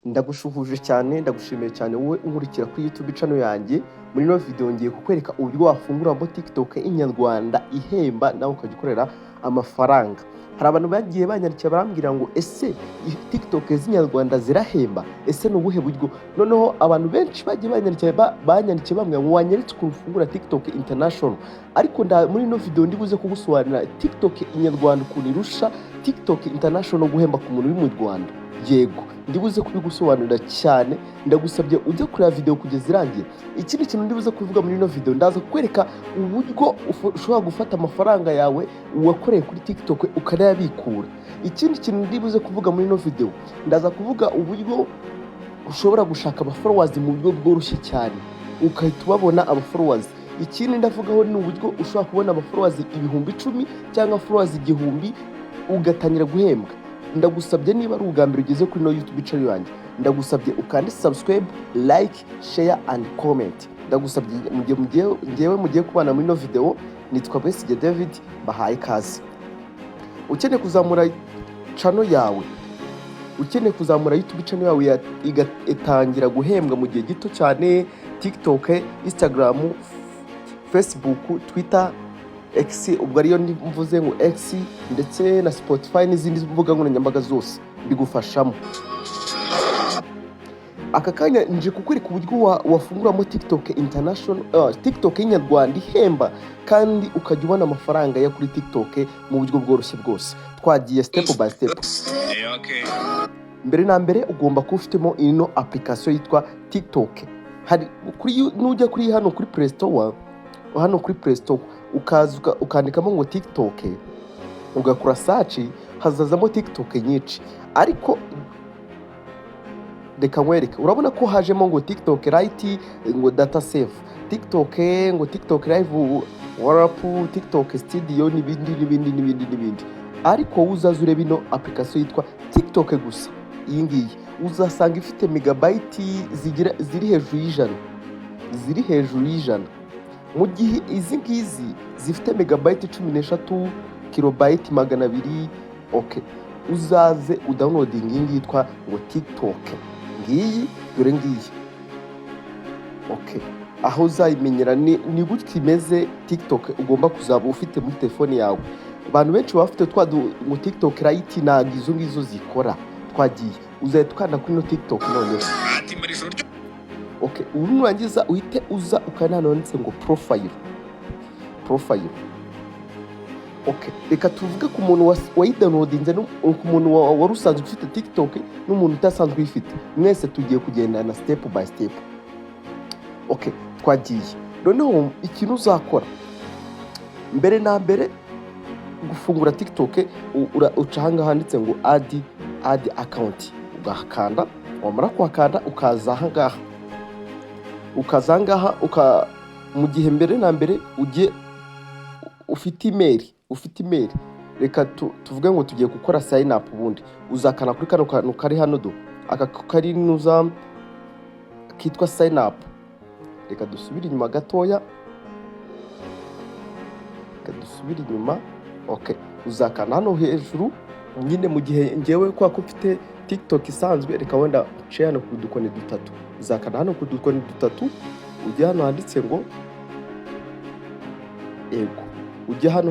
Ndagushuhuje cyane, ndagushimiye cyane wowe unkurikira kuri YouTube channel yanjye. Muri ino video ngiye kukwereka uburyo wafunguramo TikTok y'inyarwanda ihemba, nawe ukajya ukorera amafaranga. Hari abantu bagiye banyandikira barambwira ngo: "Ese TikTok z'inyarwanda zirahemba? Ese ni ubuhe buryo?" Noneho abantu benshi bagiye banyandikira, banyandikiye bambwira ngo: "Wanyeretse ukuntu ufungura TikTok international." Ariko muri ino video ndibuze kugusobanurira TikTok inyarwanda ukuntu irusha TikTok international guhemba ku muntu uri mu Rwanda. Yego, ndibuze kubigusobanurira cyane. Ndagusabye ujye kureba video kugeza irangiye. Ikindi kintu ndibuze kuvuga muri ino video, ndaza kukwereka uburyo ushobora gufata amafaranga yawe wakoreye kuri TikTok ukanayabikura. Ikindi kintu ndibuze kuvuga muri ino video, ndaza kuvuga uburyo ushobora gushaka abafollowers mu buryo bworoshye cyane, ugahita ubabona abafollowers. Ikindi ndavugaho ni uburyo ushobora kubona abafollowers 10,000 cyangwa followers 1000, ugatangira guhembwa. Ndagusabye, niba ari ubwa mbere ugeze kuri ino YouTube channel yanjye, ndagusabye ukande subscribe, like, share and comment. Ndagusabye mu gihe mugiye ngewe mugiye kubana muri ino video. Nitwa Besigye David, mbahaye ikaze. Ukeneye kuzamura channel yawe, ukeneye kuzamura YouTube channel yawe itangira guhembwa mu gihe gito cyane, TikTok, Instagram, Facebook, Twitter, X, ubwo ariyo mvuze ngo X, ndetse na Spotify n'izindi mbuga nkoranyambaga zose, bigufashamo. Aka kanya nje kukwereka uburyo wafunguramo TikTok international, TikTok y'inyarwanda ihemba, kandi ukajya ubona amafaranga yo kuri TikTok mu buryo bworoshye bwose. Twagiye step by step. Mbere na mbere ugomba kuba ufitemo ino application yitwa TikTok. Hari kuri, nujya kuri hano kuri Play Store, hano kuri Play Store ukaza ukandikamo ngo TikTok, ugakora search, hazazamo TikTok nyinshi. Ariko reka nkwereke, urabona ko hajemo ngo TikTok Lite, ngo data save TikTok, ngo TikTok Live Wrap, TikTok Studio n'ibindi n'ibindi n'ibindi n'ibindi. Ariko wowe uzaza ureba ino application yitwa TikTok gusa. Iyi ngiyi uzasanga ifite megabyte zigira ziri hejuru y'ijana, ziri hejuru y'ijana, mu gihe izi ngizi zifite megabyte 13, kilobyte 200. Okay, uzaze udownloadinga iyi ngiyi yitwa ngo TikTok. Ngiyi, dore ngiyi. Okay, aho uzayimenyera ni gutya imeze. TikTok ugomba kuzaba ufite muri telefone yawe. Abantu benshi baba bafite twa ngo TikTok Lite, ntabwo izo ngizo zikora. Twagiye, uzahita ukanda kuri ino TikTok noneho. Ati mara ijoro ryo Okay, ubu nurangiza uhite uza ukanda hano handitse ngo profile, profile. Okay, reka tuvuge ku muntu wayidownloadinze, ku muntu wari usanzwe ufite TikTok n'umuntu udasanzwe uyifite. Mwese tugiye kugendana step by step. Okay, twagiye. Noneho ikintu uzakora mbere na mbere gufungura TikTok, uca ahangaha handitse ngo add account, ugahakanda. Wamara kuhakanda ukaza ahangaha, ukaza ahangaha mu gihe mbere na mbere ugiye ufite email, ufite email, reka tuvuge ngo tugiye gukora sign up. Ubundi uzakanda kuri kano kantu kari hano, do aka kari nuza kitwa sign up. Reka dusubire inyuma gatoya, reka dusubire inyuma. Okay, uzakanda hano hejuru nyine. Mu gihe ngewe kubera ko mfite TikTok isanzwe, reka wenda nce hano ku dukoni dutatu. Uzakanda hano ku dukoni dutatu, ujye hano handitse ngo, ego, ujye hano,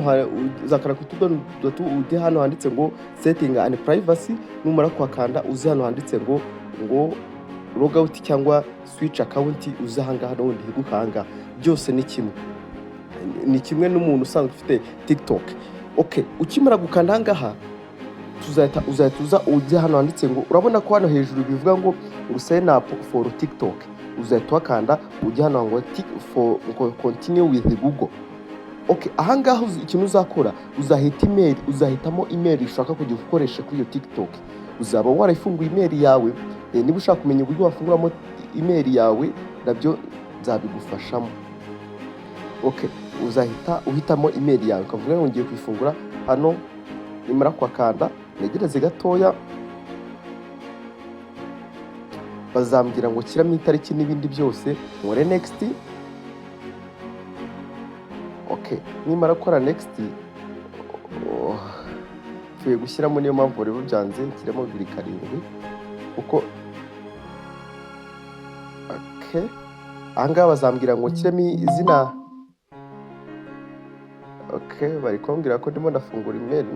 uzakanda ku tudomo dutatu, ujye hano handitse ngo setting and privacy. Numara kuhakanda, uze hano handitse ngo logout cyangwa switch account. Uze ahangaha n'ubundi higuka ahangaha. Byose ni kimwe, ni kimwe n'umuntu usanzwe ufite TikTok. Okay, ukimara gukanda ahangaha, tuzahita uzahita uza ujye hano handitse ngo, urabona ko hano hejuru bivuga ngo sign up for TikTok. Uzahita uhakanda, ujye hano ngo for ngo continue with Google. Okay, ahangaha ikintu uzakora, uzahita email, uzahitamo email ushaka kujya ukoresha kuri iyo TikTok. Uzaba warafunguye email yawe. Niba ushaka kumenya uburyo wafunguramo email yawe, nabyo nzabigufashamo. Okay, uzahita uhitamo email yawe, ukavuga ngo ngiye kuyifungura hano. Nimara kuhakanda, ntegereze gatoya, bazambwira ngo shyiramo itariki n'ibindi byose, nkore next. Okay, nimara gukora next, oh, mvuye gushyiramo, niyo mpamvu rero byanze. Nshyiramo 27 kuko Okay, ahangaha bazambwira ngo nshyiremo izina. Okay, bari kumbwira ko ndimo ndafungura email,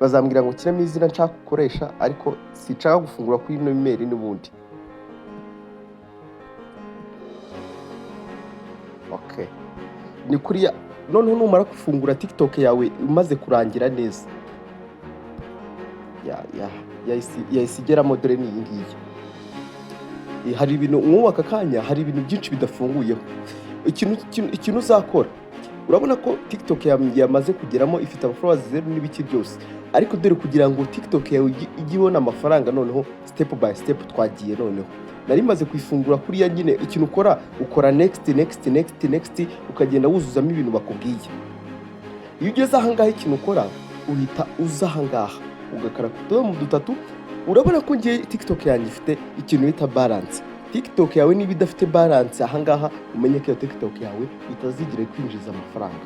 bazambwira ngo nshyiremo izina nshaka gukoresha, ariko sinshaka gufungura kuri ino email n'ubundi. Okay, ni kuriya. Noneho numara gufungura TikTok yawe imaze kurangira neza, ya yahise igeramo. Dore ni iyi ngiyi. Hari ibintu nk'ubu aka kanya, hari ibintu byinshi bidafunguyeho. Ikintu uzakora, urabona ko TikTok yamaze kugeramo, ifite amafollowers 0 n'ibiki byose. Ariko dore, kugira ngo TikTok yawe ijye ibona amafaranga, noneho step by step twagiye. Noneho nari maze kuyifungura kuriya nyine, ikintu ukora, ukora next, next, next, next, ukagenda wuzuzamo ibintu bakubwiye. Iyo ugeze ahangaha, ikintu ukora, uhita uza ahangaha ugakara ku tudomo dutatu. Urabona ko ngiye TikTok yanjye ifite ikintu bita balance. TikTok yawe niba idafite balance ahangaha, umenye ko iyo TikTok yawe itazigera kwinjiza amafaranga.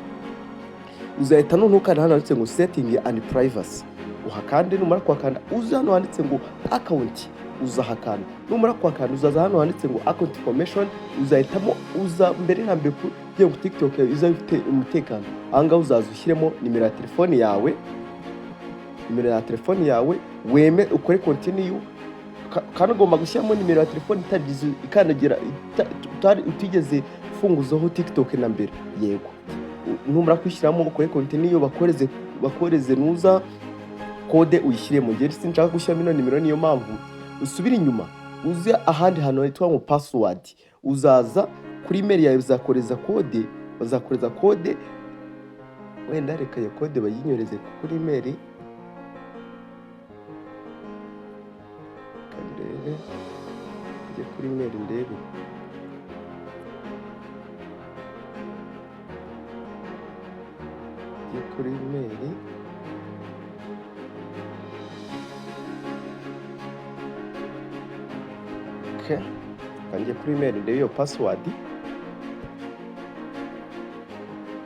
Uzahita noneho ukanda hano handitse ngo "Setting and privacy", uhakande. Numara kuhakanda, uza hano handitse ngo "Account", uzahakanda. Numara kuhakanda, uzaza hano handitse ngo "Account information", uzahitamo uza mbere na mbere kugira ngo TikTok yawe izabe ifite umutekano. Ahangaha uzaza ushyiremo nimero ya telefoni yawe, nimero ya telefoni yawe weme, ukore continue. Kandi ugomba gushyiramo nimero ya telefoni itagize ikandagira utigeze ufunguzaho TikTok na mbere. Yego, numara kwishyiramo ukore continue, bakoreze nuza code uyishyiremo. Njye sinshaka gushyiramo ino nimero, niyo mpamvu usubira inyuma, uze ahandi hantu hitwa ngo "Password". Uzaza kuri email yawe, bazakoreza code, bazakoreza code. Wenda reka iyo code bayinyoreze kuri email. Reka ndebe, njye kuri email ndebe. Njye kuri email. Okay. Reka njye kuri email ndebe iyo password.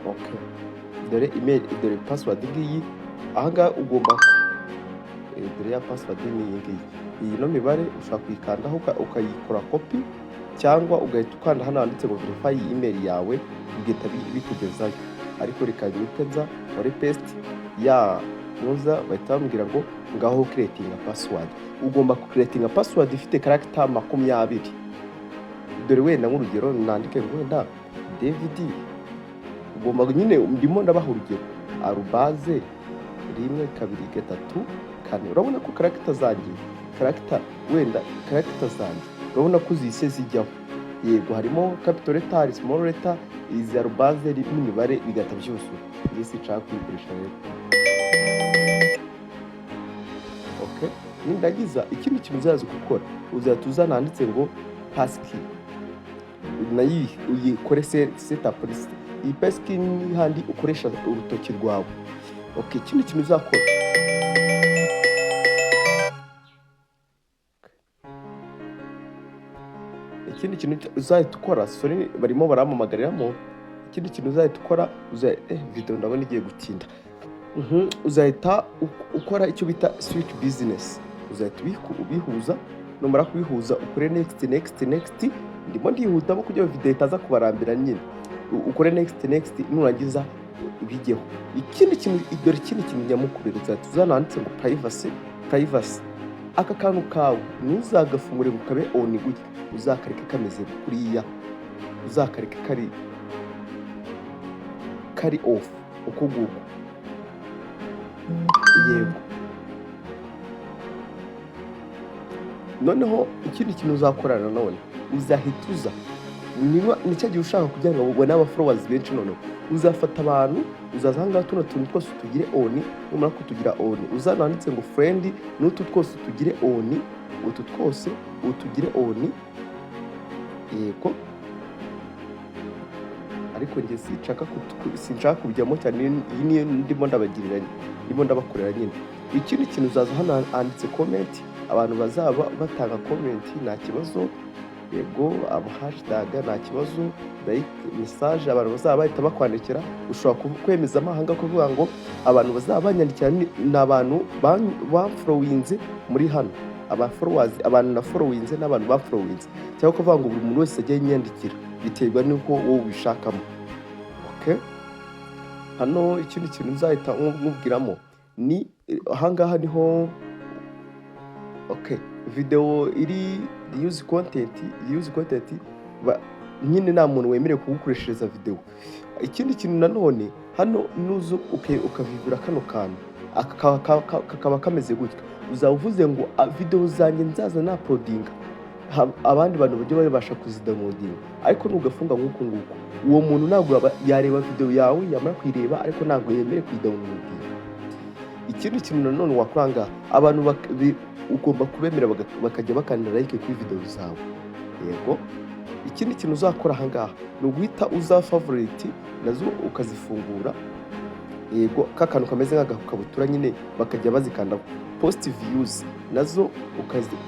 Okay. Dore email, dore password ngiyi. Ahangaha ugomba dore ya password ni iyi ngiyi. Iyi no mibare ushobora kuyikandaho ukayikora copy, cyangwa ugahita ukanda hano handitse ngo "Verify email" yawe, bigahita bikugezayo. Ariko reka mpite nza muri paste ya muza, bahita bambwira ngo ngaho creating password. Ugomba creating password ifite character 20. Dore wenda nk'urugero nandike ngo wenda David, ugomba nyine, ndimo ndabaha urugero, arobase 1 2 3 4. Urabona ko character zanjye, character wenda character zanjye urabona ko zise zijyaho. Yego, harimo capital letter, small letter, izi arobase n'imibare bigahita byuzura. Njye sinshaka kuyikoresha rero. Okay, nindagiza, ikindi kintu uzaza gukora, uzahita uzana handitse ngo "Passkey", nayo uyikore setup. Iyi passkey ni handi ukoresha urutoki rwawe. Okay, ikindi kintu uzakora, ikindi kintu uzahita ukora, sorry, barimo barampamagariramo. Ikindi kintu uzahita ukora, video ndabona igiye gutinda. Uzahita ukora icyo bita switch business, uzahita ubihuza. Numara kubihuza, ukore next, next, next. Ndimo ndihutamo kugira ngo video itaza kubarambira nyine. Ukore next, next, nurangiza bijyeho. Ikindi kintu, dore ikindi kintu nyamukuru rero, uzahita uzana handitse ngo "Privacy". Privacy, aka kantu kawe ntuzagafungure ngo kabe on gutya, uzakareke kameze kuriya, uzakareke kari off uko nguko. Yego, noneho ikindi kintu uzakora nanone, uzahita uza niba ni cya gihe ushaka kugira ngo ubone aba followers benshi, noneho uzafata abantu, uzaza ahangaha tuno tuntu twose tugire on. Numara kutugira on, uzana handitse ngo "Friend", n'utu twose tugire on, utu twose utugire on. Yego, ariko njye sinshaka kubijyamo cyane. Iyi niyo ndimo ndabagirira, ndimo ndabakorera nyine. Ikindi kintu, uzaza hano handitse "Comment", abantu bazaba batanga comment nta kibazo. Yego, ama hashtag nta kibazo, like, message, abantu bazaba bahita bakwandikira, ushobora kwemeza amahanga kuvuga ngo abantu bazaba banyandikira ni abantu bamfollowinze muri hano. Aba followers, abantu na followinze n'abantu ba followinze, cyangwa kuvuga ngo buri muntu wese ajye yinyandikira, biterwa n'uko wowe ubishakamo. Okay, hano ikindi kintu nzahita nkubwiramo ni ahangaha niho. Okay, video iri reused content, reused content nyine nta muntu wemerewe kugukoreshereza video. Ikindi kintu nanone hano, nuza ukavivura kano kantu, aka kakaba kameze gutya, uzaba uvuze ngo video zanjye nzaza na uploadinga, abandi bantu bajye babasha kuzidownloadinga. Ariko nugafunga nk'uku nguku, uwo muntu ntabwo yareba video yawe, yamara kuyireba ariko ntabwo yemerewe kuyidownloadinga. Ikindi kintu nanone wakora ngaha, abantu ugomba kubemera bakajya bakanda like kuri video zawe. Yego, ikindi kintu uzakora ahangaha ni uguhita uza favorite, nazo ukazifungura. Yego, ka kantu kameze nk'agakabutura nyine, bakajya bazikandaho. Post views nazo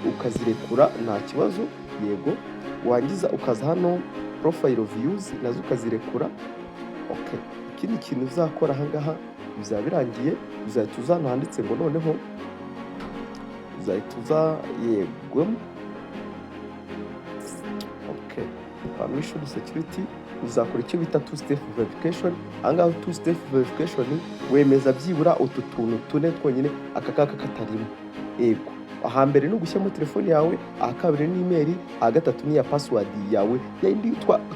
ukazirekura, nta kibazo. Yego, wangiza ukaza hano profile views, nazo ukazirekura. Okay, ikindi kintu uzakora ahangaha, bizaba birangiye, uzahita uza hano handitse ngo noneho uzahita uza, yego, okay, permission security, uzakora icyo bita two step verification. Ahangaha two step verification wemeza byibura utu tuntu tune twonyine, aka kaka katarimo. Yego, ahambere ni ugushyiramo telefone yawe, aha kabiri ni email, aha gatatu ni iya password yawe yindi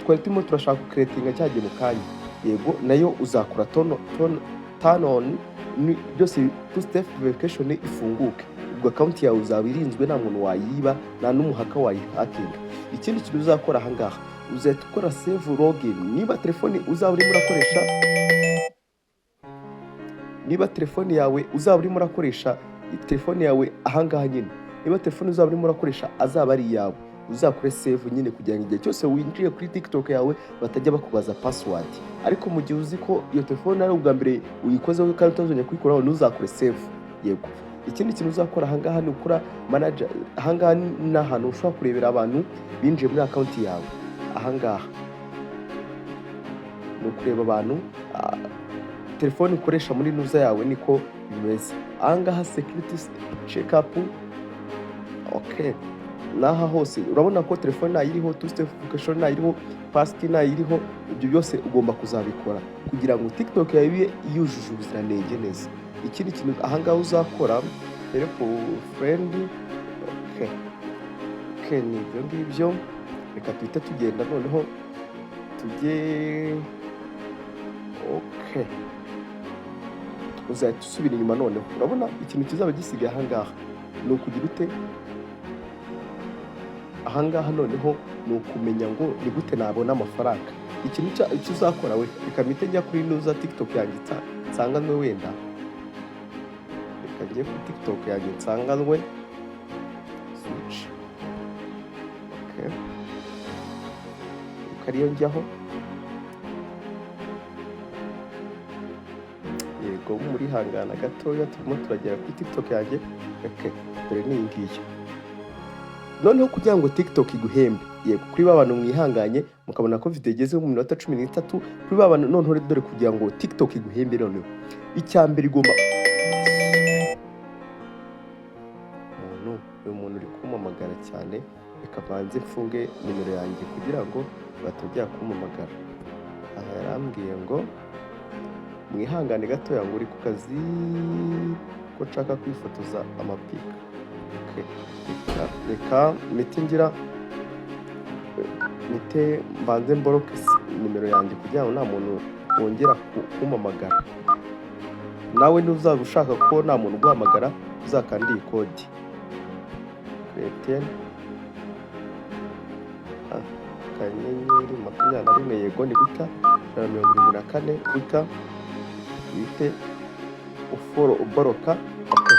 twari turimo turashaka kucreatinga cyagiye mu kanya. Yego, nayo uzakora turn on, ni byose two step verification ifunguke. Ubwo account yawe uzaba irinzwe, nta muntu wayiba, nta n'umuhacker wayihackinga. Ikindi kintu uzakora ahangaha, uzahita ukora save login. Niba telefone uzaba urimo urakoresha, niba telefone yawe uzaba urimo urakoresha telefone yawe ahangaha nyine, niba telefone uzaba urimo urakoresha azaba ari iyawe, uzakore save nyine kugira ngo igihe cyose winjiye kuri TikTok yawe batajya bakubaza password. Ariko mu gihe uzi ko iyo telefone ari ubwa mbere uyikozeho kandi utazongera kuyikoraho, ntuzakore save. Yego, ikindi kintu uzakora ahangaha ni ukora manager. Ahangaha ni ahantu ushobora kurebera abantu binjiye muri account yawe. Ahangaha ni ukureba abantu, telefone ukoresha muri nuza yawe, niko bimeze. Ahangaha security check up. Okay, n'aha hose urabona ko telefone ntayiriho, two step verification ntayiriho, passkey ntayiriho. Ibyo byose ugomba kuzabikora kugira ngo TikTok yawe ibe yujuje ubuziranenge neza. Ikindi kintu ahangaha uzakora, help friend. Okay, ni ibyo ngibyo. Reka tuhite tugenda noneho tujye. Okay, uzahita usubira inyuma. Noneho urabona ikintu kizaba gisigaye ahangaha ni ukugira ute? Ahangaha noneho ni ukumenya ngo ni gute nabona amafaranga. Ikintu icyo uzakora we, reka mpite njya kuri nuza TikTok yanjye nsanganwe wenda, reka njye kuri TikTok yanjye nsanganwe, switch. Okay, reka ariyo njyaho. Yego, muri hangana gatoya, turimo turagera kuri TikTok yanjye. Okay, dore ni iyi ngiyi. Noneho kugira ngo TikTok iguhembe, yego, kuri ba bantu mwihanganye mukabona ko video igeze mu minota 13, kuri ba bantu noneho dore, kugira ngo TikTok iguhembe noneho, icya mbere igomba muntu, uyu muntu uri kumpamagara cyane, reka mbanze mfunge nimero yanjye kugira ngo batongera kumpamagara. Aha yarambwiye ngo mwihangane gatoya, ngo uri ku kazi, ko nshaka kwifotoza amapika. Okay. Reka mpite ngira mpite mbanze mblocke nimero yanjye kugira ngo nta muntu wongera kumpamagara. Nawe ntuzaba ushaka ko nta muntu uguhamagara, uzakande iyi code Cretien *21, yego, ni gutya, 174 gutya, uhite uforo ublocka. Okay.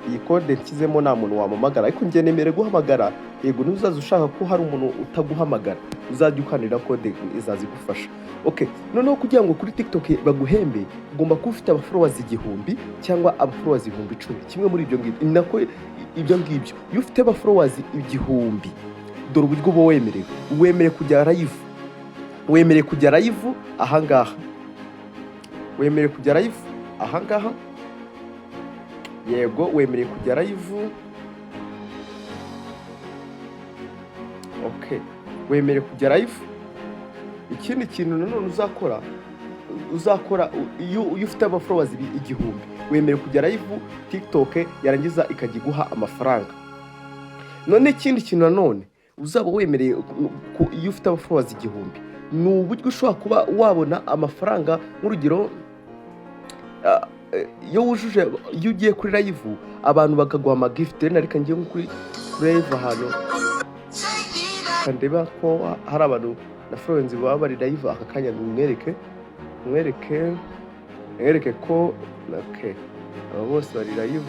Iyi code nshyizemo nta muntu wampamagara, ariko njye nemerewe guhamagara. Yego, ntuzaza ushaka ko hari umuntu utaguhamagara, uzajya ukandira code izaza igufasha. Okay, noneho kugira ngo kuri TikTok baguhembe, ugomba kuba ufite abafollowers 1000 cyangwa abafollowers 10,000, kimwe muri ibyo ngibyo. Nako ibyo ngibyo, iyo ufite abafollowers 1000, dore uburyo uba wemerewe: wemerewe kujya live, wemerewe kujya live ahangaha, wemerewe kujya live ahangaha. Yego, wemerewe kujya live. Okay, wemerewe kujya live. Ikindi kintu nanone uzakora iyo ufite aba followers 1000, wemerewe kujya live, TikTok yarangiza ikajya iguha amafaranga. None ikindi kintu nanone uzaba wemereye iyo ufite aba followers 1000 ni uburyo ushobora kuba wabona amafaranga. Nk'urugero, iyo wujuje, iyo ugiye kuri live abantu bakaguha ama gift. Rero reka ngiye nko kuri live ahantu ndeba ko hari abantu na followers baba bari live aka kanya, mwereke ko okay, aba bose bari live.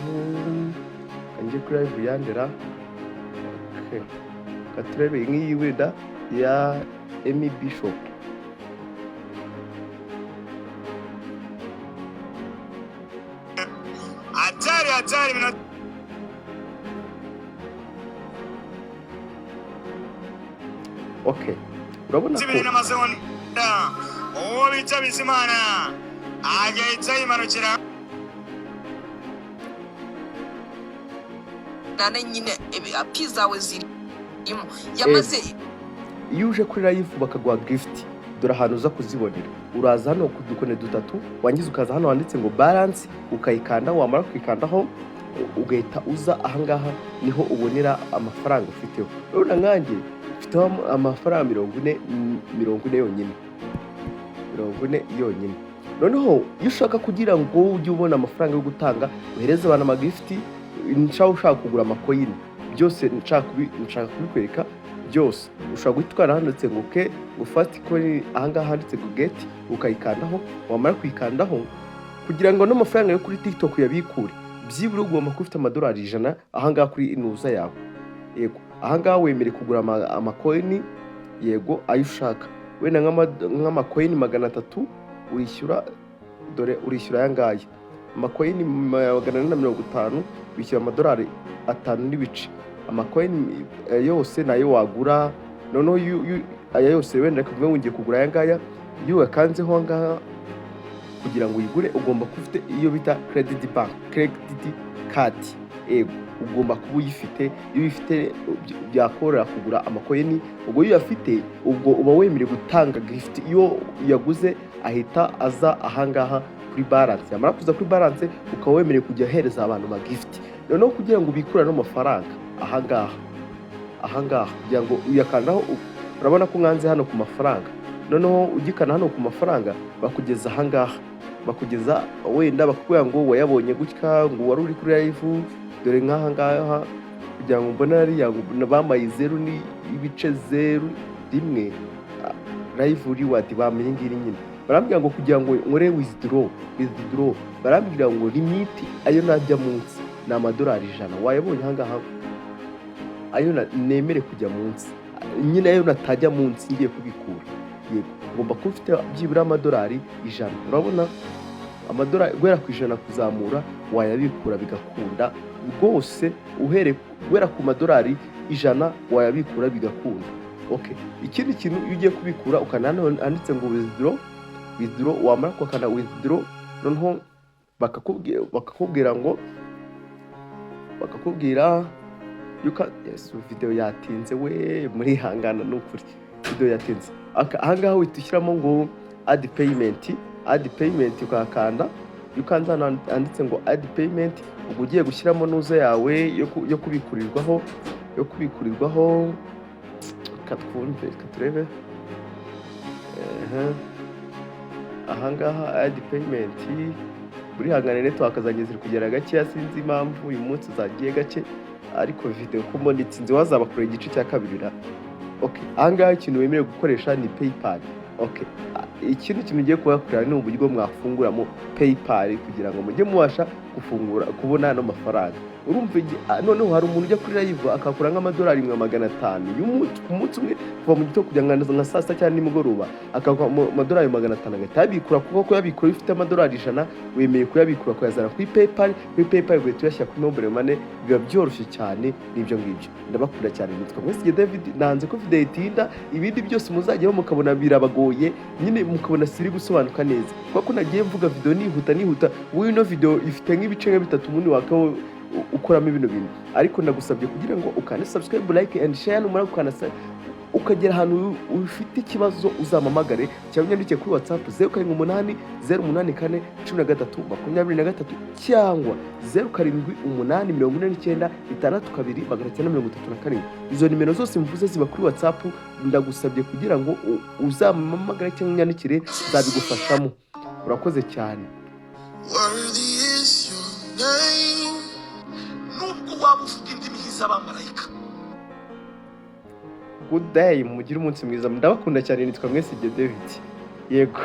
Njye kuri live yandera. Okay, reka turebe nk'iyi wenda ya Amy Bishop. Hatari, hatari, minota Okay, urabona ko 2 n'amasegonda. Uwo bita Bizimana agahita yimanukira. Nane nyine api zawe zirimo yamaze. Iyo uje kuri live bakaguha gift, dore ahantu uza kuzibonera. Uraza hano ku dukoni dutatu, wangiza ukaza hano handitse ngo balance, ukayikanda. Wamara kuyikandaho ugahita uza ahangaha, niho ubonera amafaranga ufiteho. Urabona nkanjye mfiteho amafaranga 40, 40 yonyine, 40 yonyine. Noneho iyo ushaka kugira ngo ujye ubona amafaranga yo gutanga, uhereze abantu ama gift, nshaka ushaka kugura ama coin, byose nshaka kubikwereka byose. Ushobora guhita ukanda handitse ngo ke ngo fast coin, ahangaha handitse ngo get, ukayikandaho. Wamara kuyikandaho, kugira ngo n'amafaranga yo kuri TikTok uyabikure, byibura ugomba kuba ufite amadolari 100 ahangaha kuri inuza yawe. Yego, ahangaha wemerewe kugura ama coin, yego, ayo ushaka. Wenda nk'ama coin 300 urishyura, dore urishyura aya ngaya. Ama coin 450 wishyura amadolari 5 n'ibice. Ama coin yose nayo wagura. Noneho aya yose, wenda reka tuvuge ngo ngiye kugura aya ngaya, iyo uyakanzeho aha ngaha kugira ngo uyigure, ugomba kuba ufite iyo bita credit bank, credit card. Yego, ugomba kuba uyifite. Iyo uyifite byakorohera kugura ama coin. Ubwo iyo uyafite, ubwo uba wemerewe gutanga gift. Iyo uyaguze ahita aza ahangaha kuri balance. Yamara kuza kuri balance, ukaba wemerewe kujya ahereza abantu ama gift. Noneho kugira ngo ubikure ano mafaranga ahangaha, kugira ngo uyakandaho, urabona ko nkanze hano ku mafaranga. Noneho ugikanda hano ku mafaranga, bakugeza ahangaha, bakugeza wenda bakubwira ngo wayabonye gutya, ngo wari uri kuri live. Dore nk'aha ngaha, kugira ngo mbone ariya ngo bamaye 0.01 live reward, bamenye ngiri nyine. Barambwira ngo kugira ngo nkore withdraw, barambwira ngo limit ayo najya munsi ni amadolari 100. Wayabonye ahangaha, ayo nemere kujya munsi nyine, ayo natajya munsi ngiye kubikura. Yego, ngomba kuba ufite byibura amadolari 100. Urabona amadolari guhera ku 100 kuzamura wayabikura bigakunda rwose. Uhereye guhera ku madolari 100 wayabikura bigakunda. Okay, ikindi kintu, iyo ugiye kubikura ukanda hano handitse ngo withdraw. Wamara kuhakanda withdraw, noneho bakakubwira ngo bakakubwira yuko yes, video yatinze we, murihangana ni ukuri, video yatinze. Ahangaha uhita ushyiramo ngo add payment, add payment ukahakanda. Iyo ukanze hano handitse ngo add payment, ubwo ugiye gushyiramo nuza yawe yo kubikurirwaho. Reka twumve, reka turebe. Ehe. Ahangaha add payment, burihangane, network zanjye ziri kugera gakeya, sinzi impamvu uyu munsi zagiye gake, ariko video ko mbona itsinze wazabakorera igice cya kabiri ra. Okay, ahangaha ikintu wemerewe gukoresha ni PayPal. Okay, ikindi kintu ugiye kubakorera ni uburyo mwafunguramo PayPal kugira ngo mujye mubasha gufungura kubona ano mafaranga. Urumva noneho hari umuntu ujya kuri live akakura nk'amadolari nka 500 y'umunsi ku munsi umwe, kuva mu gitondo kujya nka saa sita cyangwa nimugoroba, akakura amadolari 500 agahita yabikura. Kuko kuyabikura, iyo ufite amadolari 100 wemeye kuyabikura, kuyazana kuri PayPal. Kuri PayPal ugahita uyashyira kuri mobile money, biba byoroshye cyane. N'ibyo ngibyo, ndabakunda cyane. Nitwa Mwesige David. Nanze ko video itinda, ibindi byose muzajyaho mukabona birabagoye nyine, mukabona siri gusobanuka neza, kuko nagiye mvuga video nihuta nihuta. Ubu ino video ifite nk'ibice nka bitatu ubundi wakaba ukoramo bino bintu. Ariko ndagusabye kugira ngo ukande subscribe, like and share. Numara gukanda Ukagera ahantu ufite ikibazo, uzampamagare cyangwa unyandike kuri WhatsApp, 0780841323, cyangwa 0784962937. Izo nimero zose mvuze ziba kuri WhatsApp. Ndagusabye kugira ngo uzampamagare cyangwa unyandikire, nzabigufashamo. Urakoze cyane. Worthy is your name. Nubwo waba uvuga indimi z'abamarayika. Good day, mugire umunsi mwiza. Ndabakunda cyane. Nitwa Mwesige David. Yego.